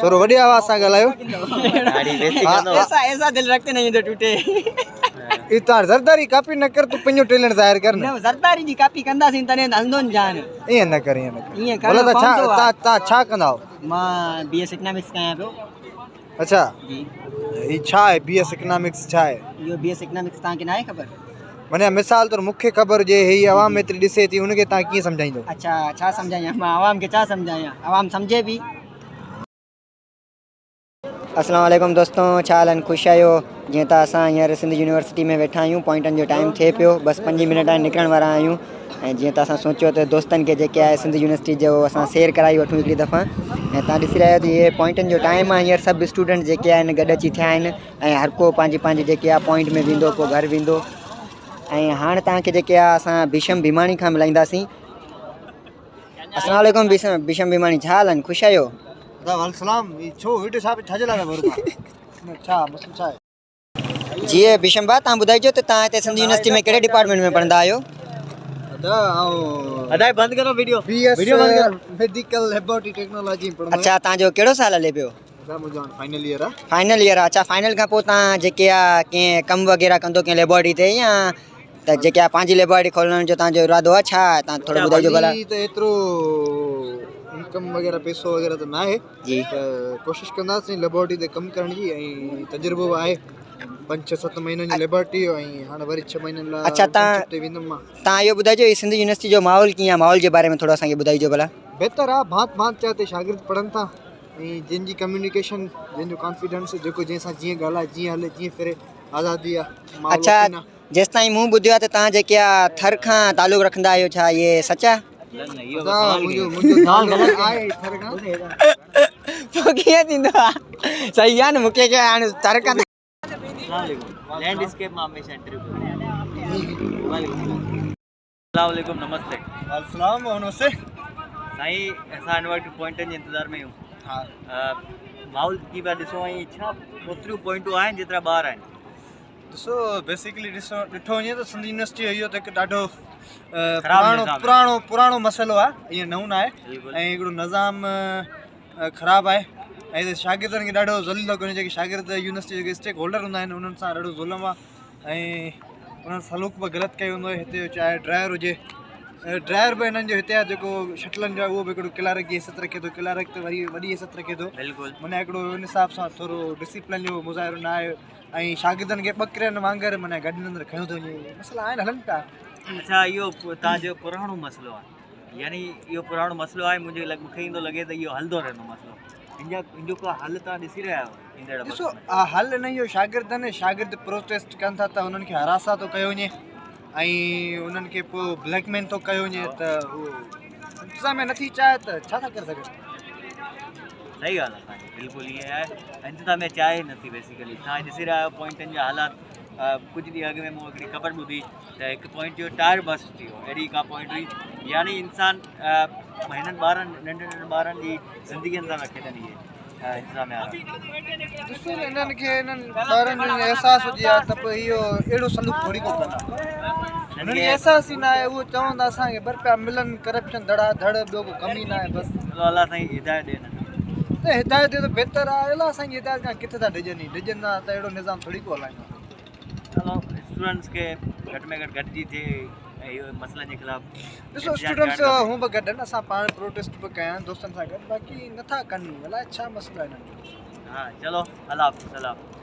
ٿورو وڏي آواز سان ڳالهايو. ايسا ايسا دل رکتي نهين جو ٽوٽي. اي تار زرداري ڪاپي نه ڪر تون پنهنجو ٽيلنٽ ظاهر ڪر نه. نه زرداري جي ڪاپي ڪنداسين تڏهن ته هلندو نه جان. ائين نه ڪر ائين نه ڪر. ائين ڪرڻو ڀلا ته ڇا پوندو آ. تان تان ڇا ڪندا آهيو؟ مان بي ايس اڪنامڪس ڪيان پيو. اڇا جي. هي ڇا آهي بي ايس اڪنامڪس ڇا آهي؟ اهو بي ايس اڪنامڪس توهان کي ناهي خبر؟ معنيٰ مثال طور مون کي خبر هجي هي عوام ايتري ڏسي ٿي ان کي توهان ڪيئن سمجهائيندو؟ اڇا ڇا سمجهايان مان عوام کي ڇا سمجهايان عوام سمجهي به. اسلام عليڪم دوستو ڇا حال آهن خوش آهيو جيئن ته اسان هينئر سنڌ يونيورسٽي ۾ ويٺا آهيون پوائنٽن جو ٽائيم ٿئي پيو بس پنج منٽ آهن نڪرڻ وارا آهيون ۽ جيئن ته اسان سوچيو ته دوستن کي جيڪي آهي سنڌ يونيورسٽي جو اسان سير ڪرائي وٺون هڪڙي دفعا ۽ تان ڏسي رهيا آهيو ته هي پوائنٽن جو ٽائيم آهي هينئر سڀ اسٽوڊنٽ جيڪي آهن گڏ اچي ٿيا آهن ۽ هر ڪو پنهنجي پنهنجي جيڪي آهي پوائنٽ ۾ ويندو پوء گهر ويندو ۽ هاڻ تان کي جيڪي آهي اسان ڀيشم ڀيماڻي کان ملائينداسين السلام عليڪم ڀيشم ڀيشم ڀيماڻي ڇا حال آهن خوش آهيو؟ وعليڪم السلام ڇو ويڊيو ڇا ڇا جي لاء ڇا مسئلو ڇا آهي؟ جي ڀيشم ڀاء تان ٻڌائجو ته تان هتي سنڌ يونيورسٽي ۾ ڪهڙي ڊپارٽمينٽ ۾ پڙهندا آهيو؟ ادا آئون ادا بند ڪرو ويڊيو بي ايس ويڊيو بند ڪرو ميڊيڪل ليبارٽري ٽيڪنالاجي ۾ پڙهندو اڇا تان جو ڪهڙو سال هلي پيو؟ ادا منهنجو هاڻ فائنل ايئر آ. فائنل ايئر آ اڇا فائنل کان پوء تان جيڪي آ ڪنهن ڪم وغيره ڪندو ڪنهن ليبارٽري تي يا ته جيڪي آ پنهنجي ليبارٽري کولڻ جو تان جو ارادو آ ڇا تان ٿورو ٻڌائجو ڀلا. ته ايترو انڪم وغيره پيسو وغيره ته ناهي جي ته ڪوشش ڪنداسين ليبارٽري تي ڪم ڪرڻ جي ۽ تجربو به آهي پنج ڇهه ست مهينن جي ليبارٽري جو ۽ هاڻي وري ڇهه مهينن لاء اڇا تان انٽرنشپ تي ويندم مان. تان اهو ٻڌائجو هي سنڌ يونيورسٽي جو ماحول ڪيئن آهي ماحول جي باري ۾ ٿورو اسان کي ٻڌائجو ڀلا. بهتر آهي ڀانت ڀانت جا هتي شاگرد پڙهن ٿا ۽ جن جي ڪميونيڪيشن جن جو ڪانفيڊنس جيڪو جنهن سان جيئن ڳالهائي جيئن هلي جيئن ڦري آزادي آهي ماحول اڇا اوپن آهي. جيستائين مون ٻڌيو آهي ته تان جيڪي آهي ٿر کان تعلق رکندا آهيو ڇا اهي سچ آهي؟ ادا منهنجو منهنجو تعلق آهي ٿر کان. پوء ڪيئن ٿيندو آهي صحيح آهي نه مونکي ڪي هاڻي ٿر کان لينڊ اسڪيپ مان هميشه انٽرويو السلام عليڪم نمستي. السلام نمستي. سائين اسان هن وقت پوائنٽن جي انتظار ۾ آهيون. ها ماحول ڪي پيا ڏسو ۽ ڇا اوتريون پوائنٽون آهن جيترا ٻار آهن. ڏسو بيسيڪلي ڏسو ڏٺو وڃي ته سنڌ يونيورسٽي اهو ته هڪ ڏاڍو خراب پراڻو نظام آهي. پراڻو پراڻو مسئلو آهي ائين نئون نه آهي بلڪل ۽ هڪڙو نظام خراب آهي ۽ هتي شاگردن کي ڏاڍو ذليل ٿو ڪيو وڃي جيڪي شاگرد يونيورسٽي جيڪي اسٽيڪ هولڊر هوندا آهن انهن سان ڏاڍو ظلم آهي ۽ انهن سلوڪ به غلط ڪيو ويندو آهي هتي چاهي ڊرائيور هجي ڊرائيور به هنن جو هتي آهي جيڪو شٽلن جو آهي اهو به هڪڙو ڪلارڪ جي حيثيت رکي ٿو ڪلارڪ ته وري وڏي حيثيت رکي ٿو بلڪل معنيٰ هڪڙو ان حساب سان ٿورو ڊسيپلن جو مظاهرو نه آهي ۽ شاگردن کي ٻڪرين وانگر معنيٰ گاڏين اندر کنيو ٿو وڃي مسئلا آهن هلن پيا. اڇا اهو تان جو پراڻو مسئلو آهي يعني اهو پراڻو مسئلو آهي منهنجي لڳ مونکي ائين ٿو لڳي ته اهو هلندو رهندو مسئلو ان جا ان جو ڪو حل تان ڏسي رهيا آهيو ايندڙ وقت ڏسو ۾ حل ان جو شاگردن شاگرد پروٽيسٽ ڪن ٿا ته انهن کي هراسان ٿو ڪيو وڃي ۽ انهن کي پوء بليڪ ميل ٿو ڪيو وڃي ته اهو انتظاميا نٿي چاهي ته ڇا ٿا ڪري سگهن. صحيح ڳالهه آهي سائين بلڪل ائين آهي انتظاميا چاهي نٿي بيسيڪلي تان ڏسي رهيا آهيو پوائنٽن جا حالات ڪجهه ڏينهن اڳ ۾ مون هڪڙي خبر ٻڌي ته هڪ پوائنٽ جو ٽائر بسٽ ٿي ويو اهڙي ڪا پوائنٽ هئي يعني انسان هنن ٻارن ننڍن ننڍن ٻارن جي زندگين سان پيا کيڏن اهي انتظاميا وارا. ڏسو نه انهن کي انهن ٻارن جو احساس هجي ها ته پوء اهو اهڙو سلوڪ ٿوري ڪو ڪن ها انهن کي احساس ئي نه آهي اهو چون ٿا اسان کي ٻه رپيا ملن ڪرپشن ڌڙا ڌڙ ٻيو ڪو ڪم ئي نه آهي بس. چلو الله سائين هدايت ڏي انهن کي. ته هدايت ڏي ته بهتر آهي الله سائين جي هدايت کان ڪٿي ٿا ڊڄن هي ڊڄن ها ته اهڙو نظام ٿوري ڪو هلائين ها. چلو اسٽوڊنٽس کي گهٽ ۾ گهٽ گڏجي ٿئي ۽ اهو مسئلن جي خلاف ڏسو احتجاج اسٽوڊنٽس ڪرڻ کپي. هون به گڏ آهن اسان پاڻ پروٽيسٽ به ڪيا آهن دوستن سان گڏ باقي نٿا ڪن الائي ڇا مسئلو آهي هنن جو. ها چلو الله حافظ الله حافظ.